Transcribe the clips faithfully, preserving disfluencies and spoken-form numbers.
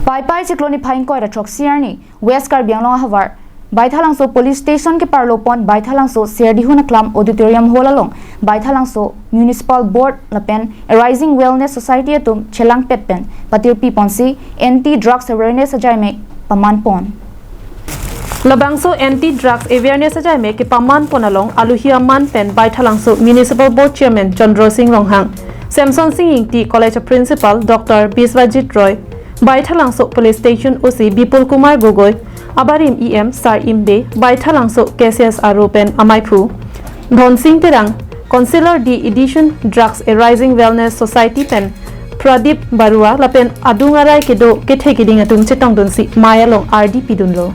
Paipai chiklo niphai ingkoi ra throksi arni West Karbi Anglong ahavar Baithalangso Police Station keparlo pon Baithalangso Serdihun Aklam Auditorium Hall along Baithalangso Municipal Board lapen Arising Wellness Society atum chelangpet pen patirpi ponsi Anti Drugs Awareness ajaimek paman pon. Labangso Anti Drugs Awareness ajaimek kepaman pon along aluhi aman pen Baithalangso Municipal Board Chairman Chandra Singh Ronghang, Samson Singh Ingti College Principal Doctor Biswajit Roy, Baithalangso Police Station O C Bipul Kumar Gogoi, abarim E M Sar Imbe, Baithalangso K C S aro pen amaiphu Dhonsing Terang, Councillor D Addition Drugs Arising Wellness Society pen Pradip Barua lapen adung arai kedo kethe keding atum chetongdunsi mei along ardi pidunlo.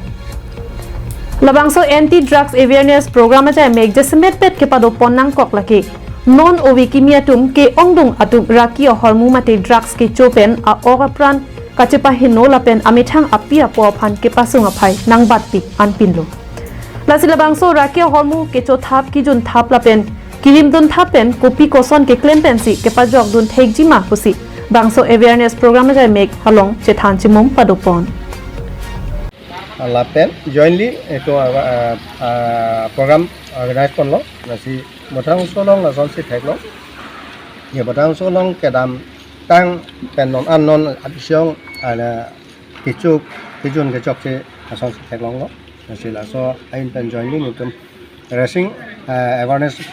Labangso Anti Drugs Awareness Program ajaimek jasemet pet kepado pon nangkok lake non ove kimi atum ke-ongdung atum raki ahormu mate drugs kecho pen a-ok apran kachepaheno lapen amethang api apo aphan kepasung aphai nangbatpik anpinlo. Lasi labangso raki ahormu kecho thap, kijun thap lapen kirim dun thap pen kopi koson keklem pensi kepajok dun thekji ma pusi bangso awareness program ajaimek along chethan chimum pado pon. Lapen jointly itu, uh, uh, program organize ponlo, lasi Baithalangso along lasonsi theklong. Ya, Baithalangso along kedamtang pen non an non abisong ada kechuk, kejun kechokche lasonsi theklonglo. Lasi laso ahin pen jointly nelitum Arising, uh, Awareness,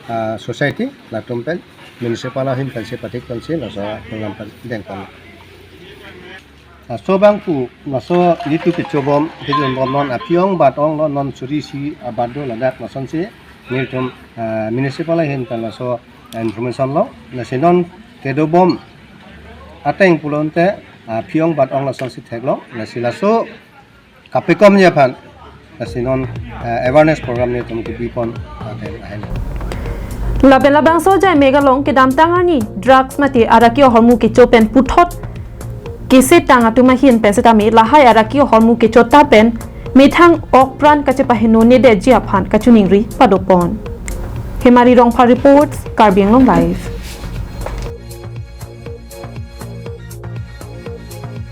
uh, Society latum pen municipal ahin pensi pathik pensi laso program pen dengpon. Laso abang pu, laso nelitum kechobom, kejunbom non aphi-ong bat-onglo, non suri isi abat do ladak lasonsi nelitum, uh, municipal ahin pen laso information lo. Lasi non kedobom ateng pulote, uh, aphi-ong bat-ong lasonsi theklong. Lasi laso kapekomji aphan lasi non, eh, awareness program nelitum kebi pon, eh, pen ahin. Lapen labangso ajaimek along kedamtang arni drugs mate araki ahormu kecho pen puthot kesetang atum ahin pen setame lahai araki ahormu kecho ta pen methang ok pran kachepaheno nedetji aphan kachiningri pado pon. Hemari Rongphar reports, Karbi Anglong Live.